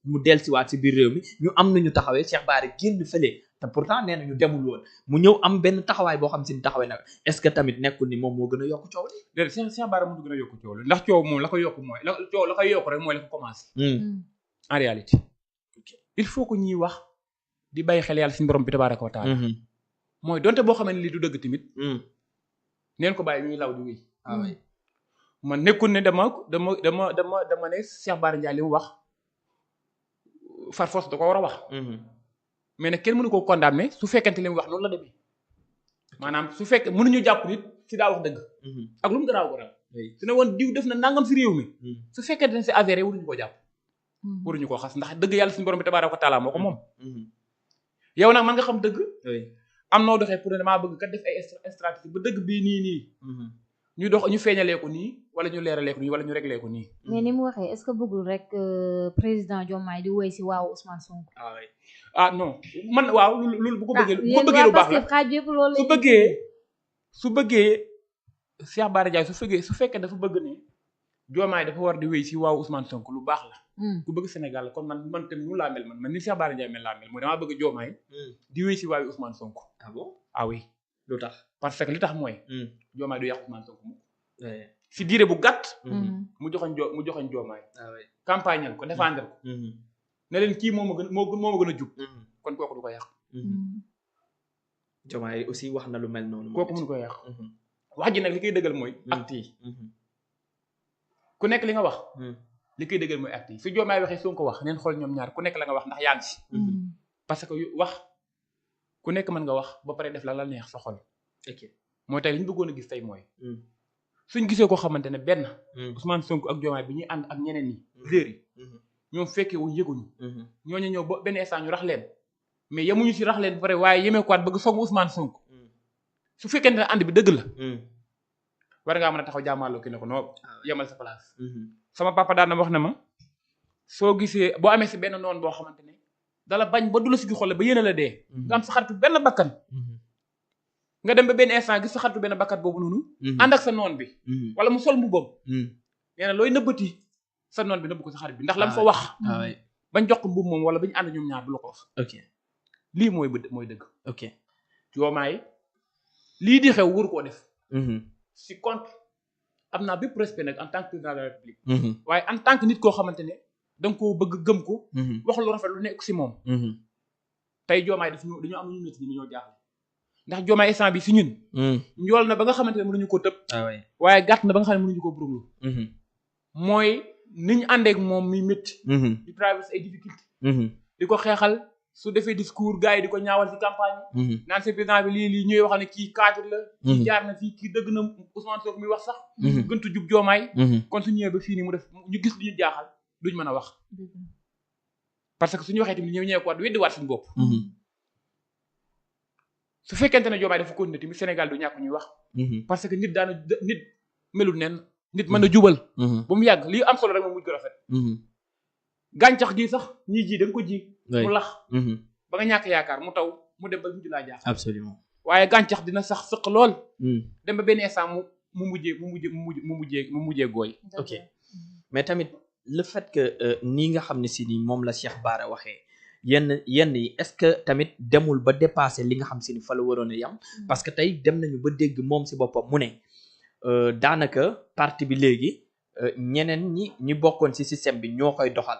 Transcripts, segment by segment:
mu dellusiwaat si biir réew mi ñu am nañu taxawee Cheikh Bara génn fële te pourtant nee na ñu demul woon mu ñëw am benn taxawaay boo xam si ni taxawee nag est-ce que tamit nekkul ni moom moo gën a yokk coow li. déedéet Cheikh Bara moo gën a yokk coow li ndax coow moom la ko yokk mooy coow la koy yokk rek mooy la ko commencé. En réalité il faut que ñuy wax di bàyyi xel yàlla suñu borom bi tabaaraka wa taala mooy donte boo xamee ne lii du dëgg tamit neen ko bàyyi ñuy law di wéy man nekkul ne dama ne Cheikh Bara Ndiaye li mu wax far force da ko war a wax mais nag kenn mënu ko condamner su fekkente li mu wax noonu la demee maanaam su fekkee mënuñu jàpp nit si daa wax dëgg ak lu mu garaaw su ne woon diw def na nangam si réew mi su fekkente ne c'est avéré waruñu ko jàpp waruñu koo xas ndax dëgg yàlla suñu borom bi tabaaraka wa taala moo ko moom yow nag man nga xam dëgg am noo doxee pour ne damaa bëgg kat def ay stratégie ba dëgg bii nii ñu dox ñu feeñalee ko nii wala ñu leeralee ko nii wala ñu réglé ko nii. mais ni mu waxee est-ce que bëggul rek président Diomaye di woy si waaw Ousmane Sonko. ah non man waaw loolu bu ko bëggee lu baax la su bëggee Cheikh Bara Ndiaye su fekkee dafa bëgg ne Diomaye dafa war di wéy si waaw Ousmane Sonko lu baax la. ku bëgg Sénégal la kon man tamit nu laa mel man ni Cheikh Bara Ndiaye mel laa mel mooy damaa bëgg Diomaye di wéy si waaw Ousmane Sonko. ah bon ah oui. lu tax parce que li tax mooy. Diomaye du yàq Ousmane Sonko mu si diire bu gàtt. mu joxoñ Diomaye. campagne ko défendre ko. ne leen kii moo ma gën a jub. kon kooku du ko yàq. Diomaye aussi wax na lu mel noonu. kooku mënu ko yàq. wax ji nag li koy dëggal mooy. acte yi ku nekk li nga wax. li koy dëggal mooy acte yi su Diomaye waxee Sonko wax neen xool ñoom ñaar ku nekk la nga wax ndax yaa ngi si. parce que wax ku nekk mën nga wax ba pare def la neex sa xol. ok mooy tey li ñu bëggoon a gis tey mooy. suñ gisee koo xamante ne benn. Ousmane Sonko ak Diomaye bi ñuy ànd ak ñeneen ñi. léer yi ñoom fekkee wuñ yëguñu. ñooñu ñëw ba benn instant ñu rax leen mais yemuñu si rax leen ba pare waaye yemee ko waat bëgg songu Ousmane Sonko. su fekkente ne ànd bi dëgg la. war ngaa mën a taxaw jàmmaloo ki ne ko noo yemal sa place. sama papa daan na wax na ma soo gisee boo amee si benn noonu boo xamante ne dala bañ ba du la si gi xolle ba yéene la dee. nga am sa xaritu benn bakkan. nga dem ba benn instant gis sa xaritu benn bakkat boobu noonu. ànd ak sa noon bi. wala mu sol mbubbam. nee na looy nëbbati sa noon bi nëbb ko sa xarit bi ndax la mu fa wax. bañ jox ko mbubb moom wala bañ ànd ñoom ñaar du la ko wax. ok lii mooy dëgg. ok Diomaye lii di xew wóor koo def. si compte am naa bépp respect nag en tant que président de la République. waaye en tant que nit koo xamante ne da nga koo bëgg gëm ko. wax lu rafet lu nekk si moom. tey Diomaye dañoo am ñu métti ñi ñoo jaaxle. ndax Diomaye instant bi si ñun. njool na ba nga xamante ne mënuñu ko tëb. waaye gàtt na ba nga xam ne mënuñu ko burumlu. mooy ni ñu àndeek moom muy métti. di traverse ay difficulté. di ko xeexal su defee discours gars yi di ko ñaawal ci campagne yi. naan seen président bi lii ñuy wax ne kii cadre la. kii jaar na fii kii dëgg na Ousmane Sonko muy wax sax. gëntu jub Diomaye. kon su ñëwee ba fii nii mu def ñu gis li ñu jaaxal duñ mën a wax. parce que suñu waxee tamit ñëw ko waat weddiwaat suñu bopp. su fekkente ne Diomaye dafa continuer tamit Sénégal du ñàkk ñuy wax. parce que nit melul nen nit mën a jubal. ba mu yàgg lii am solo rek moom mujj ko rafet. gàncax gi sax ñii ji da nga ko ji. mu lax. ba nga ñàkk yaakaar mu taw mu dem ba mujj laa jaaxal. absolument waaye gàncax dina sax sëq lool. dem ba benn instant mu mujjee gooy. ok mais tamit le fait que nii nga xam ne si ni moom la Cheikh Bara waxee. yenn yi est-ce que tamit demul ba dépasser li nga xam si ni fa la waroon a yam parce que tey dem nañu ba dégg moom si boppam mu ne daanaka parti bi léegi ñeneen ñi bokkoon si système bi ñoo koy doxal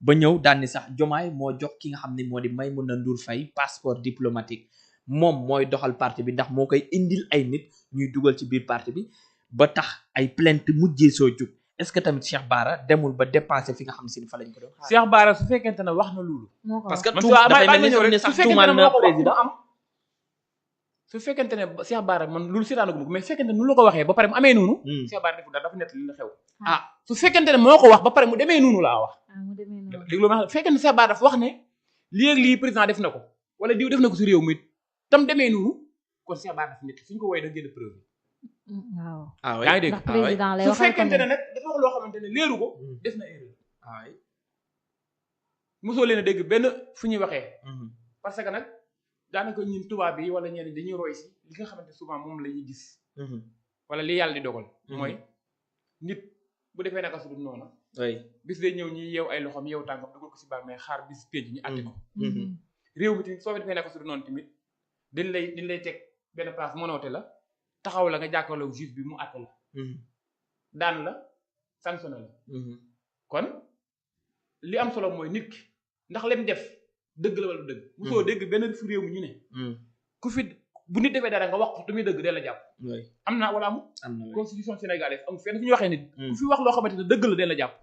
ba ñëw daan ni sax Diomaye moo jox ki nga xam ne moo di Maïmouna Ndour Faye passeport diplomatique moom mooy doxal parti bi ndax moo koy indil ay nit ñuy dugal ci biir parti bi ba tax ay plainte mujjee soo jug est-ce que tamit Cheikh Bara demul ba dépasser fi nga xam si ni fa lañ ko doon xaar. Cheikh Bara su fekkente ne wax na loolu. parce que dafay mel ni sax tuumaan na président su fekkente ne Cheikh Bara man loolu seetaanu ko mais su fekkente ne nu la ko waxee ba pare mu amee noonu. Cheikh Bara defu dara dafa nett li la xew. su fekkente ne moo ko wax ba pare mu demee noonu laa wax. mu demee noonu léegi loolu su fekkente ne Cheikh Bara dafa wax ne lii ak lii président def na ko wala diw def na ko si réew mi tam demee noonu kon Cheikh Bara dafa nett suñ ko woowee da ngeen preuve. waaw yaa ngi dégg ndax président lay su waxal fekkente ne nag dafa wax loo xamante ne leeru ko def na erreur. mosoo leen a dégg benn fu ñuy waxee. parce que nag daanaka ñun tubaab bi wala ñeneen dañuy roy si li nga xamante souvent moom la ñuy gis. wala li yàlla di dogal. mooy nit bu defee naka su dul noonu bis day ñëw ñi yeew ay loxoom yeew tànkam dugal ko si baar mais xaar bis pénc ñu àtte ko réew mi tamit soo defee nekk su du noonu tamit dañ lay teg benn place monoote la taxaw la nga jàkkaarloo juge bi mu àtte la daan la sanctionné la kon li am solo mooy nit ki ndax lem def dëgg la wala dëgg mosoo dégg benn fi réew mi ñu ne ku fi bu nit defee dara nga wax ko muy dëgg dee la jàpp am na wala amul constitution sénégalaise amul fenn fi ñu waxee nit ku fi wax loo xamante ne dëgg la dee la jàpp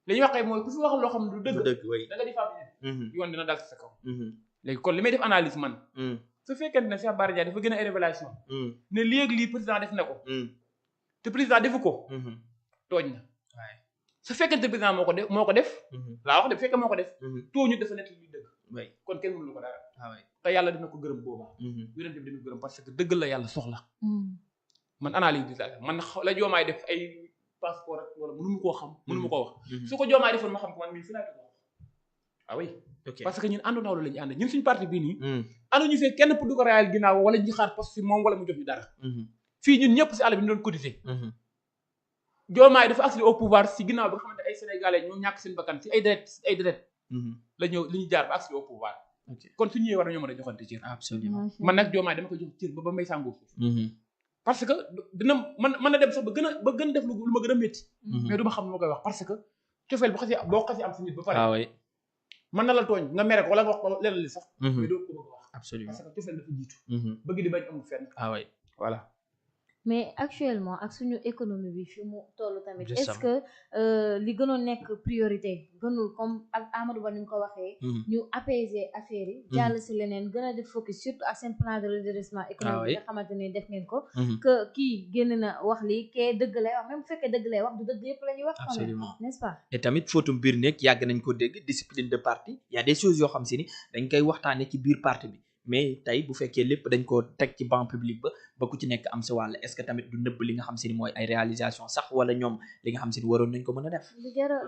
li ñu waxee mooy ku fi wax loo xam ne du dëgg da nga di fàttali yoon dina dal sa kaw léegi kon li may def analyse man su fekkente ne Cheikh Bara Ndiaye dafa gën a révélation ne léegi lii président def na ko te président defu ko tooñ na su fekkente président moo ko def laa wax de bu fekkee moo ko def tooñu dafa nekk luy dëgg kon kenn mënu ko dara te yàlla dina ko gërëm boobaa yonent bi dina ko gërëm parce que dëgg la yàlla soxla man analyse bi man la joomaay def ay passeport ak wala mënu mu koo xam mënu mu koo wax su ko joomaay defoon ma xam ko man mii fi laa ko wax ah oui parce que ñun àndu nawlu la ñu ànd ñun suñu parti bii nii ànduñu fee kenn pour du ko réel ginnaaw wala ñu xaar poste si moom wala mu jox ñu dara fii ñun ñëpp si àll bi ñu doon cotiser joomaay dafa accéder au pouvoir si ginnaaw bi nga xamante ay sénégalais ñoo ñàkk seen bakkan si ay deret la ñëw li ñu jaar ba accéder au pouvoir kon su ñëwee war nañoo mën a joxante cër absolument man nag joomaay dama ko jox cër ba may sàngoo foofu parce que dina mën na dem sax ba gën a def lu ma gën a métti mais du ma xam lu ma koy wax parce que cofeel boo xasee am si nit ba pare mën na la tooñ nga mere ko wala nga wax ko leneen li sax mais doo ko bëgg a wax absolument parce que cofeel dafa jiitu bëgg di bañ amul fenn voilà mais actuellement ak suñu économie bi fi mu toll tamit est-ce que li gënoon nekk priorité gënul comme ak Amadou Ba ni mu ko waxee ñu apaiser affaire yi jàll si leneen gën a def focus surtout ak seen plan de redressement économique nga xamante ni def ngeen ko que kii génn na wax lii kee dëgg lay wax même bu fekkee dëgg lay wax du dëgg yëpp la ñuy wax absolument n'est-ce pas et tamit footum biir nekk yàgg nañ ko dégg discipline de parti y a des choses yoo xam si ni dañ koy waxtaane ci biir parti bi mais tey bu fekkee lépp dañ ko teg ci banc public ba ku ci nekk am sa wàll est-ce que tamit du nëbb li nga xam si ni mooy ay réalisation sax wala ñoom li nga xam si ni waroon nañ ko mën a def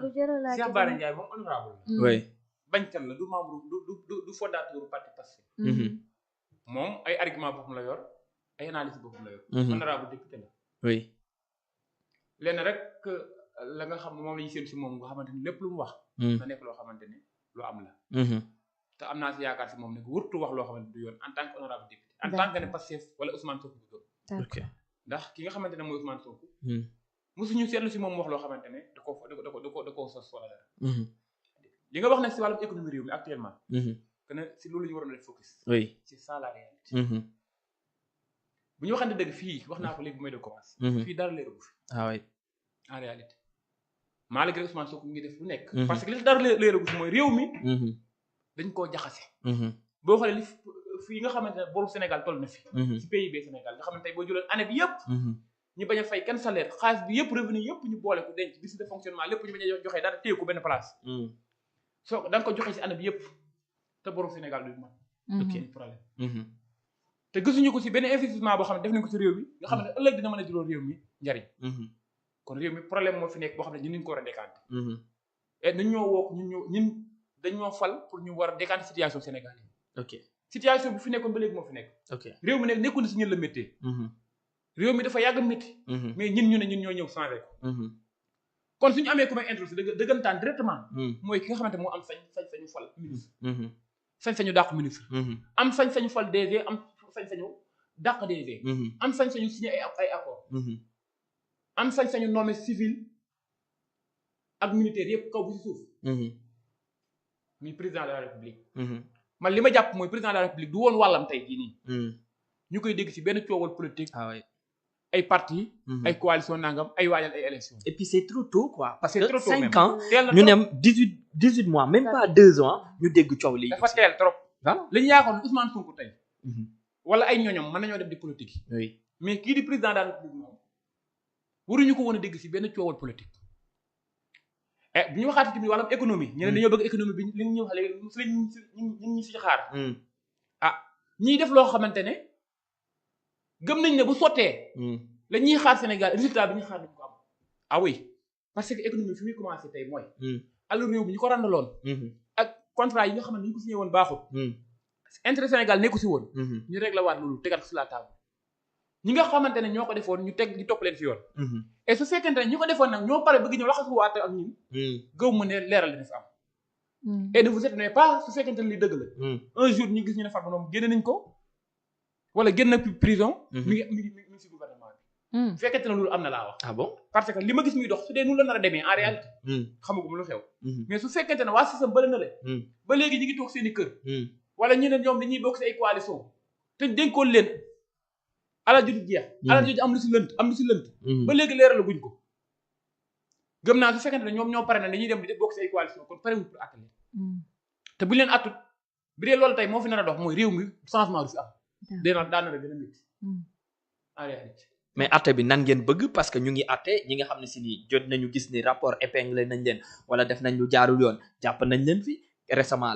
lu jara laaj Cheikh Bara Ndiaye moom honorable oui bañkat la du membre du fondateur parti Pastef moom ay argument boppam la yor ay analyse boppam la yor honorable député la oui lenn rek la nga xam ne moom la ñu seen si moom nga xamante ni lépp lu mu wax na nekk loo xamante ni lu am la te am naa si yaakaar si moom ne ko wërtu wax loo xamante du yoon en tant que honorable député en tant que ne Pastef wala Ousmane Sonko du doon ndax ki nga xamante ne mooy Ousmane Sonko mosuñu seetlu si moom wax loo xamante ne da koo sos wala dara li nga wax nag si wàllum économie réew mi actuellement que ne si loolu la ñu waroon a def focus oui c'est ça la réalité bu ñu waxante dëgg fii wax naa ko léegi bu may de commencé fii dara leeragu fi oui en réalité malgré Ousmane Sonko ngi def lu nekk parce que li dara leeragu fi mooy réew mi dañ koo jaxase boo xoolee li fii nga xamante ne boru Sénégal toll na fi ci PIB Sénégal nga xamante ne boo jëloon année bi yëpp ñu bañ a fay kenn salaire xaalis bi yëpp revenu yëpp ñu boole ko denc bis de fonctionnement lépp ñu bañ a joxe dara téye ko benn place soo da nga ko joxe ci année bi yëpp te boru Sénégal du man ok problème te gisuñu ko ci benn investissement boo xam ne def nañ ko ci réew mi nga xam ne ëllëg dina mën a juróom réew mi njariñ kon réew mi problème moo fi nekk boo xam ne ñu ko war a décanter et nañ ñoo woo ñun dañoo fal pour ñu war a décanter situation Sénégal yi ok situation bu fi nekkoon ba léegi moo fi nekk ok réew mi nekk nekkul si ñun la méttee réew mi dafa yàgg métti mais ñun ñoo ñëw changé ko kon suñu amee ku may introsé dëggantaan directement mooy ki nga xamante moo am sañ-sañu fal ministre sañ-sañu dàq ministre am sañ-sañu fal DG am sañ-sañu dàq DG am sañ-sañu signé ay accord am sañ-sañu nommé civil ak militaire yëpp kaw bu si suuf muy président de la république man li ma jàpp mooy président de la république du woon wàllam tey jii nii ñu koy dégg ci benn coowal politique ay parti ay coalition nangam ay waajal ay élection et puis c'est trop tôt quoi parce que trop 5 ans ñu ne 18 mois même pas 2 ans ñu dégg coow lii dafa teel trop voilà li ñu yaakaar Ousmane Sonko tey wala ay ñoñom mën nañoo dem di politique oui mais kii di président de la république moom waruñu ko woon a dégg ci benn coowal politique bu ñu waxaati tamit wàllum économie ñu ne dañoo bëgg économie bi li ñu wax léegi ñu si xaar ñiy def loo xamante ne gëm nañ ne bu sottee la ñuy xaar Sénégal résultat bi ñu xaar duñ ko am ah oui parce que économie fi muy commencé tey mooy àllu réew bi ñu ko randaloon ak contrat yi nga xam ne ñu ko signé woon baaxul intérêt Sénégal nekku si woon ñu réglé waat loolu tegaat ko sur la table ñi nga xamante ne ñoo ko defoon ñu teg ñu topp leen fi yoon. et su fekkente ne ñi ko defoon nag ñoo pare bëgg ñëw laxasuwaat ak ñun. gëw ma ne leeral dina fi am. et ne vous étonnez pas su fekkente ne li dëgg la. un jour ñu gis ñu ne Farba Ngom génne nañ ko wala génn na prison. mi ngi si gouvernement bi. su fekkente ne loolu am na laa wax. ah bon parce que li ma gis muy dox su dee nu la nar a demee en réalité. xamagum lu xew. mais su fekkente ne waa système bëri na le ba léegi ñu ngi toog seen i kër. wala ñu ne ñoom dañuy bokk si ay coalition te dénkoon leen alal ju jeex. alal ju am lu si lënt ba léegi leeralaguñ ko. gëm naa su fekkente ne ñoom ñoo pare na dañuy dem di def bokk si ay coalition kon pare wul pour àtte leen. te bu ñu leen attut bi dee loolu tey moo fi nar a dox mooy réew mi changement du fi am. daan na la gën a métti en réalité. mais atte bi nan ngeen bëgg parce que ñu ngi atte ñi nga xam ne si ni jot nañu gis ni rapport épinglé nañ leen wala def nañ lu jaarul yoon jàpp nañ leen fi récemment